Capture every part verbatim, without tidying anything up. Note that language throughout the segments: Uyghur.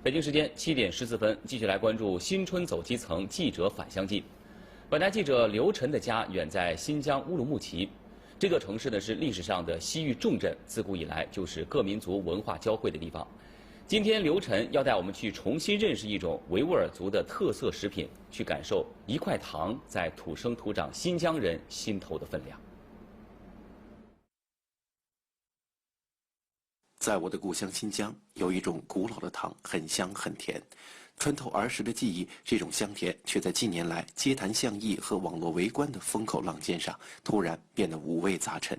北京时间七点十四分，继续来关注新春走基层记者返乡记。本台记者刘晨的家远在新疆乌鲁木齐，这座城市呢是历史上的西域重镇，自古以来就是各民族文化交汇的地方。今天刘晨要带我们去重新认识一种维吾尔族的特色食品，去感受一块糖在土生土长新疆人心头的分量。在我的故乡新疆，有一种古老的糖，很香很甜，穿透儿时的记忆，这种香甜却在近年来街谈巷议和网络围观的风口浪尖上，突然变得五味杂陈。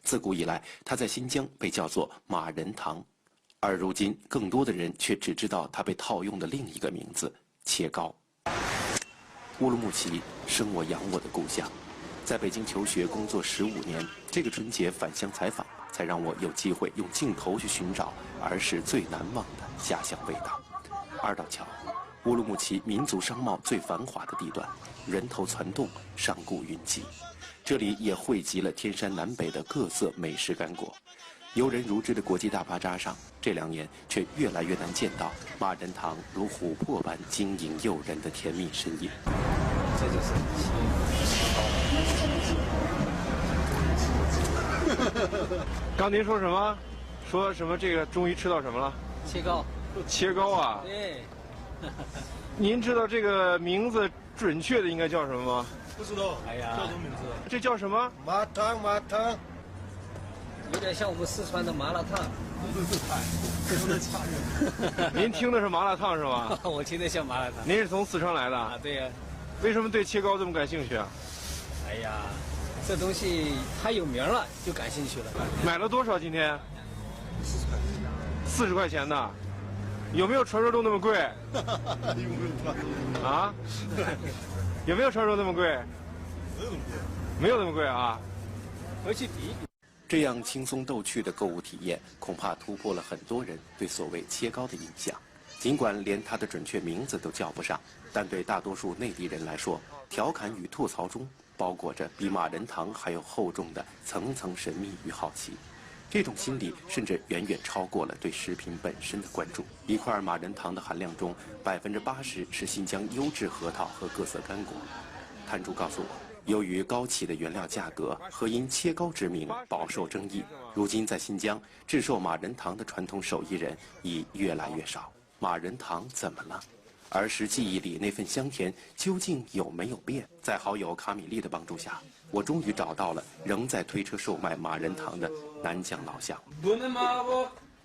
自古以来，它在新疆被叫做马仁糖，而如今，更多的人却只知道它被套用的另一个名字——切糕。乌鲁木齐，生我养我的故乡。在北京求学工作十五年，这个春节返乡采访，才让我有机会用镜头去寻找儿时最难忘的家乡味道。二道桥，乌鲁木齐民族商贸最繁华的地段，人头攒动，商贾云集。这里也汇集了天山南北的各色美食干果。游人如织的国际大巴扎上，这两年却越来越难见到马仁堂如琥珀般晶莹诱人的甜蜜身影。这就是。刚您说什么？说什么这个终于吃到什么了？切糕。切糕啊？对。您知道这个名字准确的应该叫什么吗？不知道。哎呀，叫什么名字？这叫什么？麻糖，麻糖。有点像我们四川的麻辣烫。您听的是麻辣烫是吧？我听的像麻辣烫。您是从四川来的？啊，对呀。为什么对切糕这么感兴趣啊？哎呀，这东西太有名了，就感兴趣了。买了多少今天？四十块钱的。有没有传说中那么贵？啊？有没有传说那么贵？没有那么贵啊。回去比一比。这样轻松逗趣的购物体验，恐怕突破了很多人对所谓切糕的印象。尽管连它的准确名字都叫不上，但对大多数内地人来说，调侃与吐槽中包裹着比马仁堂还要厚重的层层神秘与好奇。这种心理甚至远远超过了对食品本身的关注。一块马仁堂的含量中，百分之八十是新疆优质核桃和各色干果。摊主告诉我，由于高企的原料价格和因切糕之名饱受争议，如今在新疆制售马仁堂的传统手艺人已越来越少。马仁堂怎么了？儿时记忆里那份香甜究竟有没有变？在好友卡米利的帮助下，我终于找到了仍在推车售卖马仁堂的南疆老乡。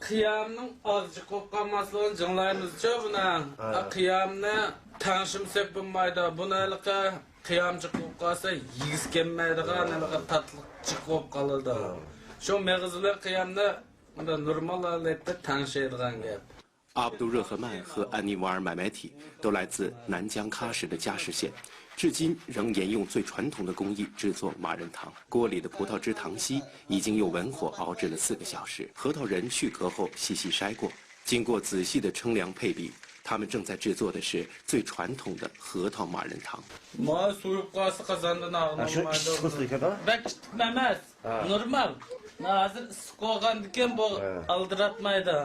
قىيامنىڭ ئازچە قوپقان ماسلىقىنى جىڭلايمىزچۇ بۇنىڭ. ھە. قىيامنى تەڭشىمىسەك بولمايدۇ. بۇنى ھېلىقى قىيامچە قوپۇپ قالسا يېگۈسى كەلمەيدىغان ھېلىقى تاتلىقچە قوپۇپ قالىدۇ. شۇ مېغىز بىلەن قىيامنى مۇنداق نورمال ھالەتتە تەڭشەيدىغان گەپ. 阿卜杜热合曼和安尼瓦尔买买提都来自南疆喀什的加什县，至今仍沿用最传统的工艺制作马仁糖。锅里的葡萄汁糖稀已经用文火熬制了四个小时，核桃仁去壳后细细筛过，经过仔细的称量配比，他们正在制作的是最传统的核桃马仁糖。 ما سويۇپ قالسا قازاندىن ئاغنىمايدۇ. بەك ئىسسىق ئەمەس. نورمال. ھازىر ئىسسىق بولغاندىكىن بۇ ئالدىراتمايدۇ.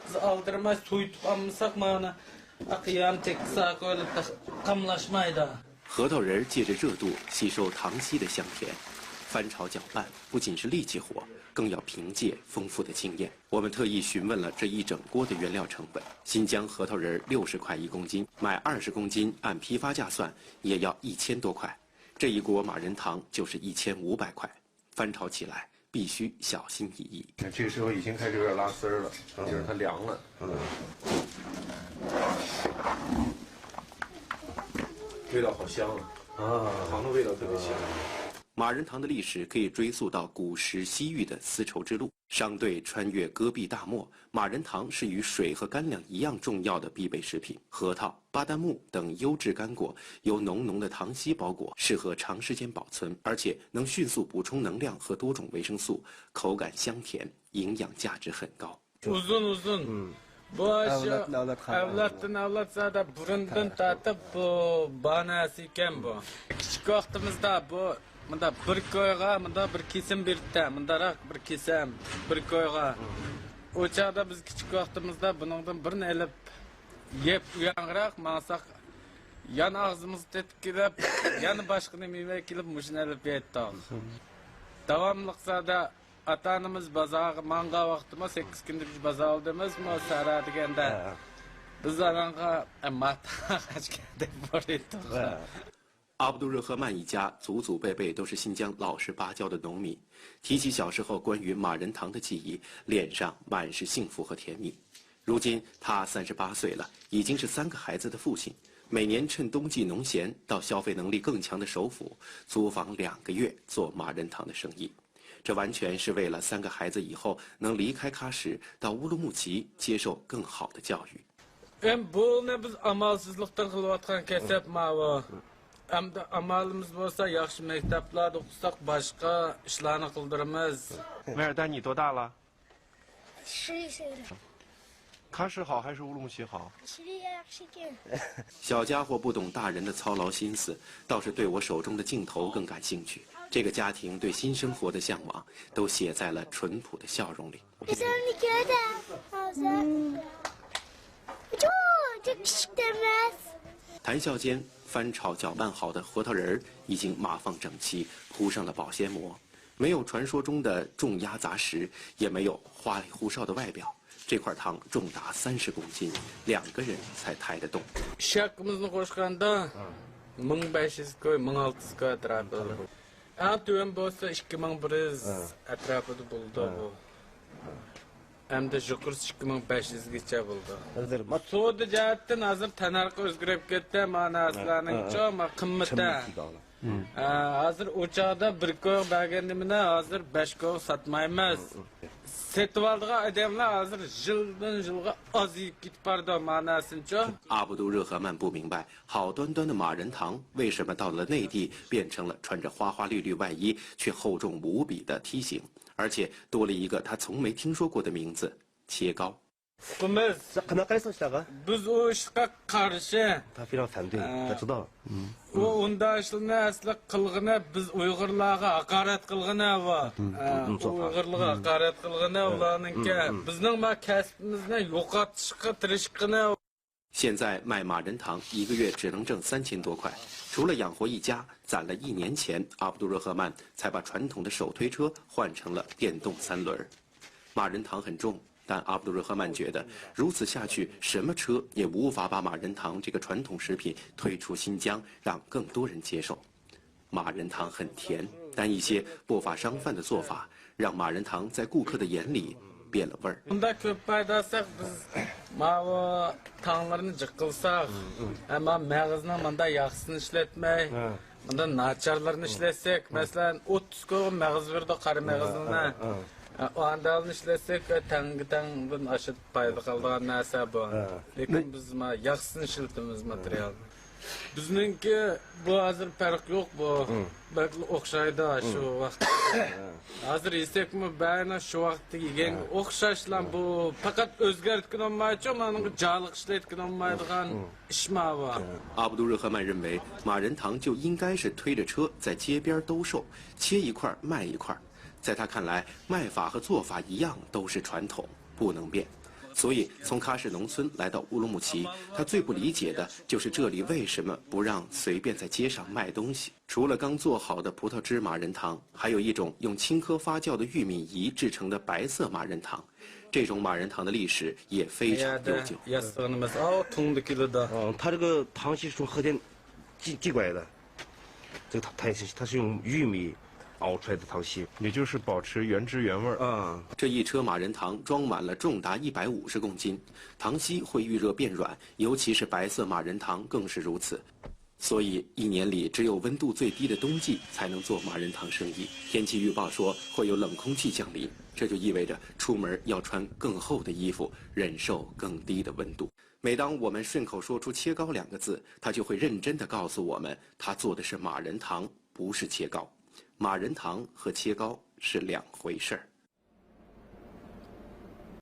بىز ئالدىرىماي سويۇتۇپ ئالمىساق مانا قىيام تەككە ساقا قويۇلۇپ قاملاشمايدۇ. 核桃仁儿借着热度吸收糖稀的香甜，翻炒搅拌，不仅是力气活，更要凭借丰富的经验。我们特意询问了这一整锅的原料成本。新疆核桃仁六十块一公斤，买二十公斤，按批发价算也要一千多块。这一锅马仁糖就是一千五百块。 翻炒起来必须小心翼翼。这个时候已经开始有点拉丝儿了，就是它凉了。嗯，味道好香啊！啊，糖的味道特别香。马仁堂的历史可以追溯到古时西域的丝绸之路。商队穿越戈壁大漠，马仁堂是与水和干粮一样重要的必备食品。核桃、 巴旦木等优质干果由浓浓的糖稀包裹，适合长时间保存，而且能迅速补充能量和多种维生素，口感香甜，营养价值很高。 ئۇزۇن ئۇزۇن. بۇ ئاشۇ ئەۋلادتىن ئەۋلاد زادى بۇرۇندىن تارتىپ بۇ بار نەرسە ئىكەن بۇ. كىچىك ۋاقتىمىزدا بۇ مۇنداق بىر كويغا مۇنداق بىر كېسىم بېرىتتى، مۇنداقراق بىر كېسىم بىر كويغا. ئۇ چاغدا بىز كىچىك ۋاقتىمىزدا بۇنىڭدىن بىرنى ئېلىپ يەپ ئۇيانغىراق ماڭساق، يەنە ئاغزىمىزغا تېتىپ كېلىپ، يەنە باشقا نېمە يېمەي كېلىپ، مۇشۇنى ئېلىپ يەيتتۇق. داۋاملىق زادى ئاتا-ئانىمىز بازارغا ماڭغان ۋاقتىمۇ سەككىز كۈندە بىر بازار ئالدىمىزمۇ سەھرا دېگەندە، ھە. بىز ئاناڭغا، ئە، ماتا قاچكەندەك بولۇۋېتتۇق. ھە. 阿布杜热赫曼一家祖祖辈辈都是新疆老实巴交的农民，提起小时候关于马仁堂的记忆，脸上满是幸福和甜蜜。如今他三十八岁了，已经是三个孩子的父亲，每年趁冬季农闲到消费能力更强的首府租房两个月做马仁堂的生意。这完全是为了三个孩子以后能离开喀什到乌鲁木齐接受更好的教育。 ئەم بۇنى بىز ئامالسىزلىقتىن قىلىۋاتقان كەسىپ ماۋۇ. ئەمدى ئامالىمىز بولسا ياخشى مەكتەپلەردە ئوقۇساق باشقا ئىشلارنى قىلدۇرىمىز. 梅尔丹，你多大了？十一岁了，喀什好还是乌鲁木齐好？十一岁。小家伙不懂大人的操劳心思，倒是对我手中的镜头更感兴趣。这个家庭对新生活的向往，都写在了淳朴的笑容里。 Sen nikahda hozir. Çok küçükdemiz. 谈笑间，翻炒搅拌好的核桃仁儿已经码放整齐，铺上了保鲜膜。没有传说中的重压杂食，也没有花里胡哨的外表。这块糖重达三十公斤，两个人才抬得动。 ئىشاكىمىزنى قوشقاندا مىڭ بەش يۈز كوي، مىڭ ئالتە يۈز كوي ئەتراپىدا. ئەڭ تۆۋەن بولسا ئىككى مىڭ بىر يۈز ئەتراپىدا بولىدۇ بۇ. ئەمدى يۇقىرىسى ئىككى مىڭ بەش يۈزگىچە بولىدۇ. سودا جەھەتتىن ھازىر تەننەرخى ئۆزگىرىپ كەتتى، مانا نەرسىلەرنىڭ چوڭ قىممىتى. ھە، ھازىر ئۇ چاغدا بىر كويغا بەرگەن نېمىنى ھازىر بەش كويغا ساتمايمىز. سېتىۋالىدىغان ئادەملەر ھازىر يىلدىن يىلغا ئازىيىپ كېتىپ بارىدۇ، مانا نەرسىنىچۇ. 阿布杜热赫曼不明白，好端端的马仁堂为什么到了内地变成了穿着花花绿绿外衣却厚重无比的梯形，而且多了一个他从没听说过的名字——切糕。 ئۇقىمىز. سىلەر قانداق قارايسىلەر ئىشلارغا؟ بىز ئۇ ئىشقا قارشى. تافىلان فەندى، ئە. تاچىدا. ئۇ ئۇنداق ئىشلارنى ئەسلى قىلغىنى بىز ئۇيغۇرلارغا ھاقارەت قىلغىنى ئۇ. ئە، ئۇ ئۇيغۇرلارغا ھاقارەت قىلغىنى ئۇلارنىڭكى. بىزنىڭ ما كەسپىمىزنى يوقاتىشقا تىرىشقىنى. 现在卖马仁堂一个月只能挣三千多块，除了养活一家，攒了一年钱，阿布杜热赫曼才把传统的手推车换成了电动三轮儿。马仁堂很重，但阿布杜热赫曼觉得如此下去，什么车也无法把马仁堂这个传统食品推出新疆，让更多人接受。马仁堂很甜，但一些不法商贩的做法让马仁堂在顾客的眼里变了味儿。 بۇندا كۆپ پايدا ئالساق بىز ماۋۇ تاڭلىرىنى جىق قىلساق، ئەمما مېغىزنىڭ مۇنداق ياخشىسىنى ئىشلەتمەي، مۇنداق ناچارلىرىنى ئىشلەتسەك، مەسىلەن، ئوتتۇز كويغا مېغىز بېرىدۇ، قارا مېغىزنى. ئاندالنى ئىشلەتسەك، تەڭگە تەڭدىن ئاشۇ پايدا قىلىدىغان نەرسە بۇ. لېكىن بىز ما ياخشىسىنى ئىشلىتىمىز ماتېرىيالنى. بىزنىڭكى بۇ ھازىر پەرق يوق بۇ. بەكلا ئوخشايدۇ شۇ ۋاقىت. ھازىر يېسەكمۇ بەرىنى شۇ ۋاقىتتا يېگەنگە ئوخشاشلا بۇ. پەقەت ئۆزگەرتكىنى بولمايچۇ، مانا جالىق ئىشلەيدىكىنى بولمايدىغان ئىش ما بۇ. 阿布杜热赫曼认为，马仁堂就应该是推着车在街边兜售，切一块儿卖一块儿。在他看来，卖法和做法一样，都是传统，不能变。所以从喀什农村来到乌鲁木齐，他最不理解的就是这里为什么不让随便在街上卖东西。除了刚做好的葡萄汁马仁堂，还有一种用青稞发酵的玉米饴制成的白色马仁堂。这种马仁堂的历史也非常悠久。 ياسىغىنىمىز ئاۋۇ تۇڭدا كېلىدۇ. 어, 它这个糖稀是从和田寄寄过来的，这个糖糖稀它是用玉米熬出来的糖稀。也就是保持原汁原味儿。嗯，这一车马仁堂装满了重达一百五十公斤，糖稀会遇热变软，尤其是白色马仁堂更是如此。所以一年里只有温度最低的冬季才能做马仁堂生意。天气预报说会有冷空气降临，这就意味着出门要穿更厚的衣服，忍受更低的温度。每当我们顺口说出“切糕”两个字，他就会认真地告诉我们，他做的是马仁堂，不是切糕。马仁堂和切糕是两回事儿。